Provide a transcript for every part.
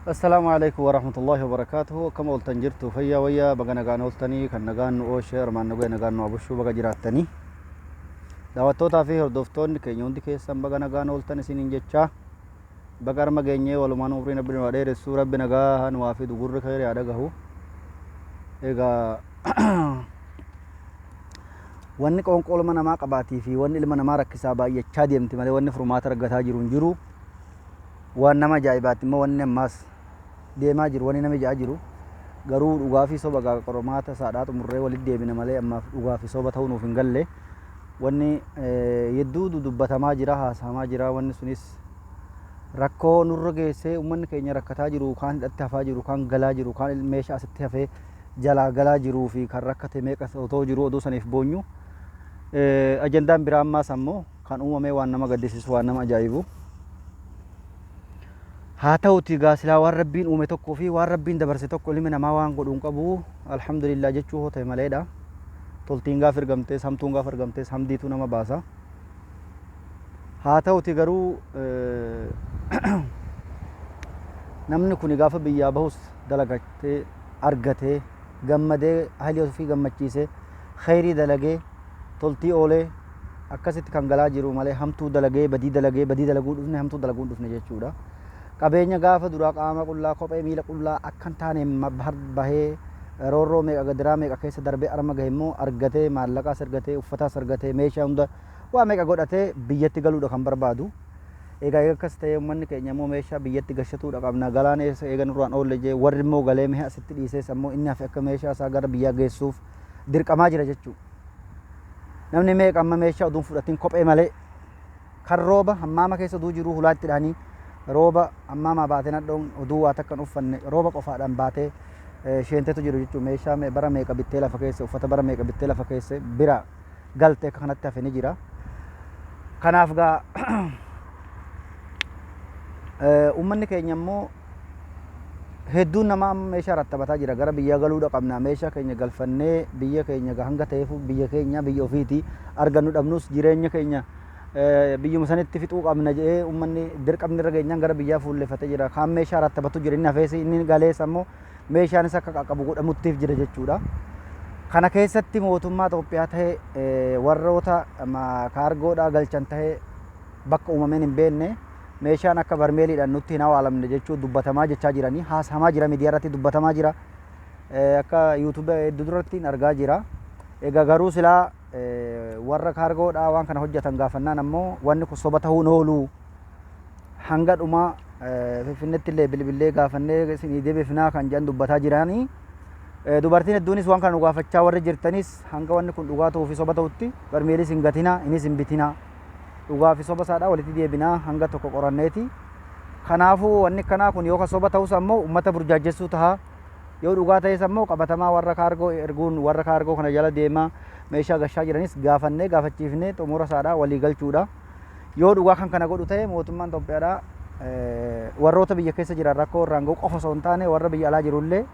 Assalaamu alaikum warahmatullahi wabarakaatuhu. Akkam ooltan? Jirtu fayyaa wayyaa? Baga nagaan ooltanii. Kan nagaan nu oolche, armaan nu gahe, nagaan nu abushuu, baga jiraattanii. Daawwattootaa fi hordoftoonni keenya hundi keessan baga nagaan ooltan isiniin jechaa, baga arma geenyee walumaan umriin Rabbi nu haa dheeressu, Rabbi nagaa nu haa fidu, gurri khayri haa dhagahu. Egaa wanni qoonqoo ilma namaa qabaatii fi wanni ilma namaa rakkisaa baay'achaa deemti malee wanni furmaata argataa jiru hin jiru. Waan nama ajaa'ibaatti immoo wanni ammaas deemaa jiru, wanni nama ijaa jiru garuu dhugaa fi soba gaa qormaata isaadhaa xumurree walitti deebina malee ammaaf dhugaa fi soba ta'uu nuuf hin galle. Wanni hedduu dudubbatamaa jira, haasahamaa jira. Wanni sunis rakkoo nurra geessee uummanni keenya rakkataa jiru, kaan hidhatti hafaa jiru, kaan galaa jiru, kaan meeshaa asitti hafee jalaa galaa jiruu fi kan rakkate meeqa otoo jiru oduu saniif boonyu, ajandaan biraa ammaas ammoo kan uumamee waan nama gaddisiisu, waan nama ajaa'ibu. Haa ta'uti gaa silaa waan Rabbiin uume tokkoo fi waan Rabbiin dabarse tokko ilmi namaa waan godhu hin qabu, alhamdulillah jechuu hoo ta'e maleedha. Toltiin gaaf ergamtees, hamtuun gaaf argamtees, hamdiitu nama baasa. Haa ta'uti garuu namni kun gaafa biyyaa bahus dalagatee argatee gammadee, ahlii ofii gammachiisee, kheyrii dalagee, toltii oolee akkasitti kan galaa jiru malee hamtuu dalagee, badii dalagee, badii dalaguu dhufne, hamtuu dalaguu hin dhufne jechuudha. Qabeenya gaafa duraa qaama qullaa, kophee miila qullaa akka hin taane bahee, roorroo meeqa gadiraa meeqa keessa darbee arma gahe immoo argatee, maallaqaas argatee, uffataas argatee, meeshaa hunda waa meeqa godhatee biyyatti galuudha kan barbaadu. Egaa akkas ta'ee uummanni keenya immoo meeshaa biyyatti gashatuudha qabna. Galaan eessa eega nurraan oolle jee, warri immoo galee mi'a asitti dhiisees ammoo inni hafe akka meeshaa isaa gara biyyaa geessuuf dirqamaa jira jechuudha. Namni meeqa amma meeshaa oduun fudhatin kophee malee kan rooba hammaama keessa oduu jiruu hulaa itti dhahanii, rooba hammaamaa baatee nadhoon oduu waa takka hin uffanne, rooba qofaadhaan baatee sheentetu jiru jechuudha. Meeshaa bara meeqa bittee lafa keesse, uffata bara meeqa bittee lafa keesse bira galte akka kanatti hafe ni jira. Kanaaf gaa uummanni keenya immoo hedduun namaa amma meeshaa rattabataa jira. Gara biyyaa galuudha qabna, meeshaa keenya galfannee biyya keenya hanga ta'eef, biyya keenya biyya ofiiti, argannu dhabnus jireenya keenya biyyuma sanitti fixuu qabna jedhee uummanni dirqamni irra geenyaan gara biyyaa fuulleeffatee jira. Kaan meeshaa rattabatu jira, inni hafees, inni galees ammoo meeshaanis akka qaqqabu godhamuttiif jira jechuudha. Kana keessatti mootummaa Itoophiyaa ta'e, warroota kaargoodhaa galchan ta'e, bakka uumameen hin beekne meeshaan akka barmeeliidhaan nutti hin awaalamne jechuun dubbatamaa jechaa jiranii, haasahamaa jira, miidiyaa irratti dubbatamaa jira, akka YouTube hedduu duratti hin argaa jira. Egaa garuu silaa warra kaargoodhaa waan kana hojjetan gaafannaan ammoo wanni kun soba ta'uun oolu, hanga dhumaa Finfinneetti illee bilbillee gaafannee isinii deebifnaa kan jedhan dubbataa jiranii. Dubartiin hedduunis waan kana nu gaafachaa warri jirtanis, hanga wanni kun dhugaa ta'uu fi soba ta'utti barmeelis hin gatinaa, inis hin bitinaa. Dhugaa fi soba isaadhaa walitti deebinaa hanga tokko qoranneeti. Kanaafuu wanni akkanaa kun yoo kan soba ta'us ammoo uummata burjaajessuu taha. Yoo dhugaa ta'es ammoo qabatamaa warra kaargoo erguun, warra kaargoo kana jala deemaa meeshaa gashaa jiranis gaafannee gaafachiifnee xumura isaadhaa walii galchuudha. Yoo dhugaa kan kana godhu ta'e, mootummaan Itoophiyaadhaa warroota biyya keessa jiran rakkoo irraan ga'u qofa osoo hin taane, warra biyya alaa jirullee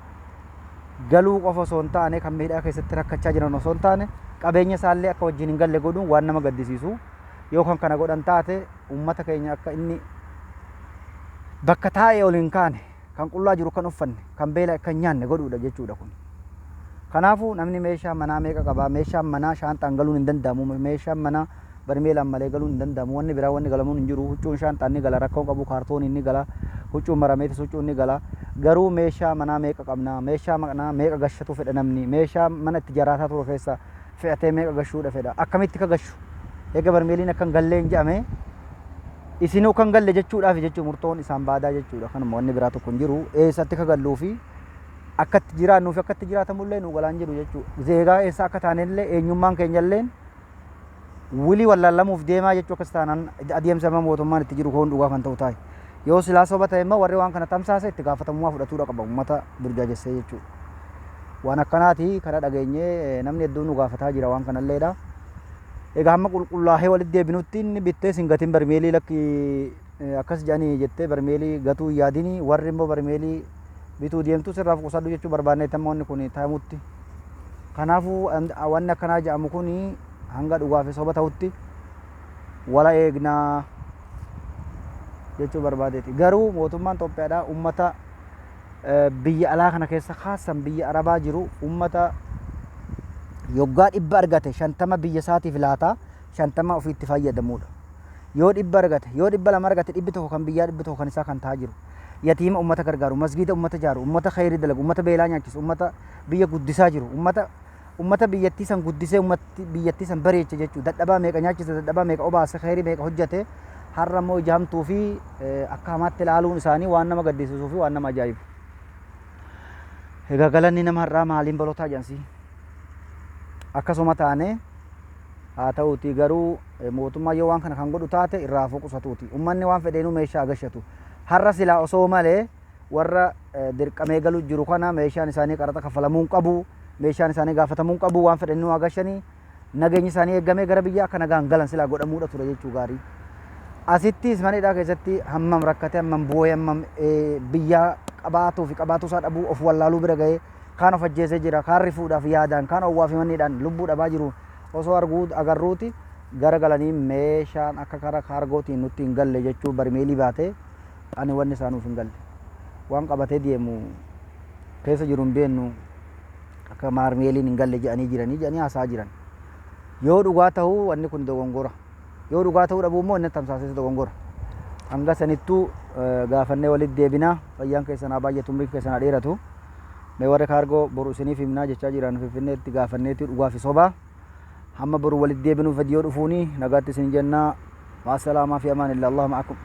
galuu qofa osoo hin taane, kan miidhaa keessatti rakkachaa jiran osoo hin taane, qabeenya isaallee akka wajjin hin galle godhuun waan nama gaddisiisu. Yoo kan kana godhan taate, uummata keenya akka inni bakka taa'ee ol hin kaane, kan qullaa jiru kan uffanne, kan beela akka hin nyaanne godhuudha jechuudha kun. Kanaafuu namni meeshaa manaa meeqa qabaa? Meeshaan manaa shaanxaan galuun hin danda'amu. Meeshaan manaa barmeelaan malee galuun hin danda'amu. Wanni biraa wanni galamuun hin jiru. Huccuun shaanxaan ni gala, rakkoon qabu, kaartooniin ni gala, huccuun marameetis huccuun ni gala. Garuu meeshaa manaa meeqa qabna? Meeshaa manaa meeqa gashatu fedha namni? Meeshaa mana itti jaraataa ture keessa fe'atee meeqa gashuudha fedha? Akkamitti ka gashu? Eega barmeeliin akka hin gallee hin jedhame, isinuu kan galle jechuudhaaf jechuu murtoon isaan baadaa jechuudha. Kanuma, wanni biraa tokko hin jiru. Eessatti ka galluu fi akkatti jiraannuu fi akkatti jiraatamullee nu galaan jiru jechuudha. Zeegaa eessa akka taanellee, eenyummaan keenyallee wilii wallaallamuuf deemaa jechuu akkas taanaan adeemsa amma mootummaan itti jiru kun dhugaa kan ta'u taa'e. Yoo silaa soba ta'e immoo warri waan kana tamsaase itti gaafatamummaa fudhatuudha qaba uummata burjaajessee jechuudha. Waan akkanaati kana dhageenyee namni hedduun nu gaafataa jira waan kanalleedha. Egaa hamma qulqullaahee walitti deebinutti inni bittees hin gatin barmeelii, lakki akkas jedhanii jettee barmeelii gatuu hin yaadini, warri immoo barmeelii bituu deemtu sirraaf qusadhu jechuu barbaanne amma wanni kun ta'amutti. Kanaafuu wanni akkanaa jedhamu kun hanga dhugaa fi soba ta'utti wala eegnaa jechuu barbaadeeti. Garuu mootummaan Itoophiyaadhaa uummata Biyya alaa kana keessa kaasan biyya Arabaa jiru ummata yoggaa 100 argate 50 biyya isaatiif laata, 50 ofiitti fayyadamuudha. Yoo 100 argate, yoo 200 argate 100 kan biyyaa 100 kan isaa kan tahaa jiru. Yatiima ummata gargaaru, masgiida ummata jaaru, ummata kheyrii dalagu, ummata beelaa nyaachisu, ummata biyya guddisaa jiru, ummata ummata biyyattii san guddisee ummatti biyyattii san bareeche jechuu dadhabaa meeqa nyaachise, dadhabaa meeqa obaase, kheyrii meeqa hojjate har'a immoo ija hamtuu fi akka hamaatti ilaaluun isaanii waan nama gaddisiisuu fi waan nama ajaa'ibu. Egaa galanni nama har'aa maaliin balotaa jedhansi. Akkasuma taane haa ta'uutii garuu mootummaa yoo waan kana kan godhu taate irraa hafuu qusatuuti. Ummanni waan fedheenuu meeshaa agashatu. Har'a silaa osoo malee warra dirqamee galu jiru kana meeshaan isaanii qaraxa kaffalamuu hin qabu, meeshaan isaanii gaafatamuu hin qabu, waan fedhan nu gashanii nageenyi isaanii eegamee gara biyyaa akka nagaan galan silaa godhamuudha ture jechuu gaarii. Asittis mana hidhaa keessatti hammam rakkate, hammam boo'ee, hammam biyyaa qabaatuu fi qabaatuu isaa dhabuu of wallaaluu bira ga'ee kaan of ajjeesee jira, kaan rifuudhaaf yaadaan, kaan owwaa fi manniidhaan lubbuu dhabaa jiru osoo arguu agarruuti gara galanii meeshaan akka kara kaargootiin nutti hin galle jechuu barmeelii baatee ani wanni isaa nuuf hin galle. Waan qabatee deemu keessa jiru hin beeknu akka maarmeeliin hin galle jedhanii jiranii jedhanii haasa'aa jiran. Yoo dhugaa ta'uu wanni kun dogongora. Yoo dhugaa ta'uu dhabuu immoo inni tamsaasees dogongora. Hanga sanittuu gaafannee walitti deebinaa fayyaan keessan haa baay'atu umriin keessan haa dheeratu. Mee warri kaargoo boru isiniif himnaa jechaa jiran Finfinneetti gaafanneeti dhugaa fi sobaa. Hamma boru walitti deebinuuf viidiyoo dhufuuni nagaatti isin jennaa. Maassalaamaa fi amaan illa Allah ma'akum.